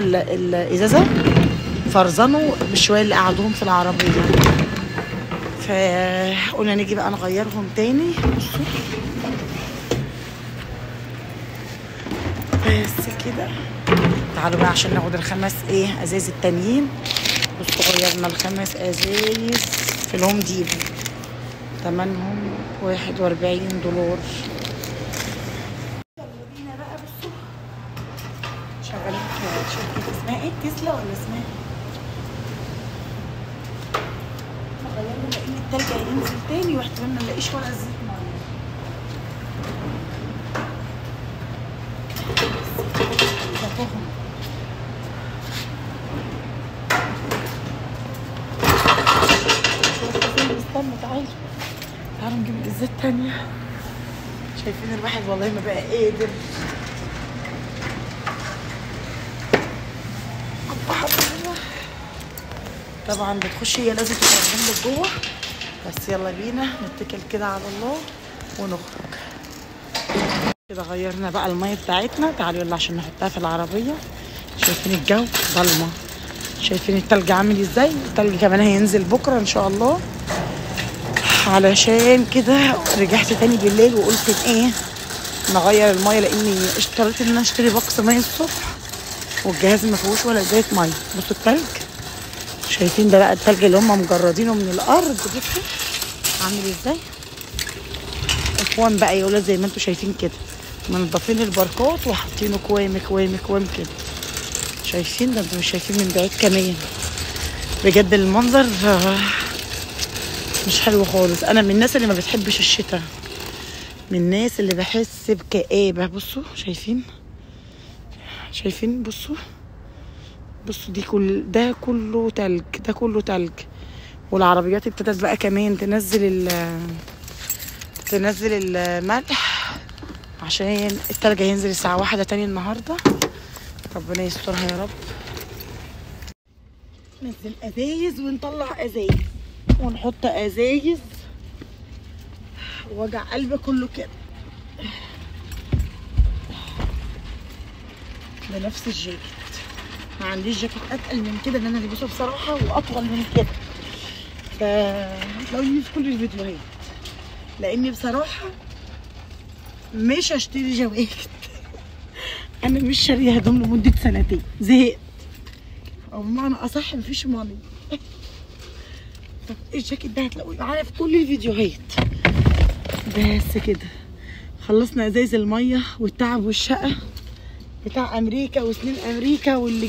الازازه فرزنوا بالشويه اللي قعدوهم في العربية، فقلنا نيجي بقى نغيرهم تاني. بصوا بس كده، تعالوا بقى عشان ناخد الخمس ايه ازايز التانيين. بصوا غيرنا الخمس ازايز في ال Home Depot، تمنهم $41. يلا بينا بقى. بصوا شغالين في شركة اسمها ايه، تسلا ولا اسمها ايه؟ غيرنا لان التلج هينزل تاني واحتمال ما نلاقيش ولا ازازة مية. استنى تعالوا تعالوا نجيب الازازة التانية. شايفين الواحد والله ما بقى قادر. طبعا بتخش هي لازم تفرغهم لك جوه، بس يلا بينا نتكل كده على الله ونخرج. كده غيرنا بقى المية بتاعتنا. تعالوا يلا عشان نحطها في العربية. شايفين الجو ضلمة، شايفين التلج عامل ازاي؟ التلج كمان هينزل بكره ان شاء الله. علشان كده رجعت تاني بالليل وقلت ايه نغير المية، لاني اشتريت ان انا اشتري box مية الصبح والجهاز ما فيهوش ولا ازازة مية. بصوا التلج، شايفين ده بقى التلج اللي هم مجردينه من الارض. بصوا عامل ازاي اكوام بقى يا ولاد، زي ما انتم شايفين كده منضفين الباركات وحاطينه كوام كوام كوام كده. شايفين ده؟ انتوا مش شايفين من بعيد كمان. بجد المنظر مش حلو خالص. انا من الناس اللي ما بتحبش الشتاء، من الناس اللي بحس بكآبة. بصوا شايفين، شايفين؟ بصوا بصوا دي كل ده كله تلج، ده كله تلج. والعربيات ابتدت بقى كمان تنزل تنزل الملح عشان التلج هينزل الساعة 1 تاني النهارده. ربنا يسترها يا رب. ننزل ازايز ونطلع ازايز ونحط ازايز، وجع قلب كله كده. ده نفس الجاكيت، ما عنديش جاكيت اتقل من كده ان انا البسه بصراحة واطول من كده، فتلاقوني في كل الفيديوهات لاني بصراحة مش هشتري جواكت. انا مش شاريه هدوم لمدة سنتين، زهقت، او بمعنى اصح مفيش money. الجاكيت ده هتلاقوه معايا في كل الفيديوهات. بس كده خلصنا ازايز المية والتعب والشقه بتاع امريكا وسنين امريكا واللي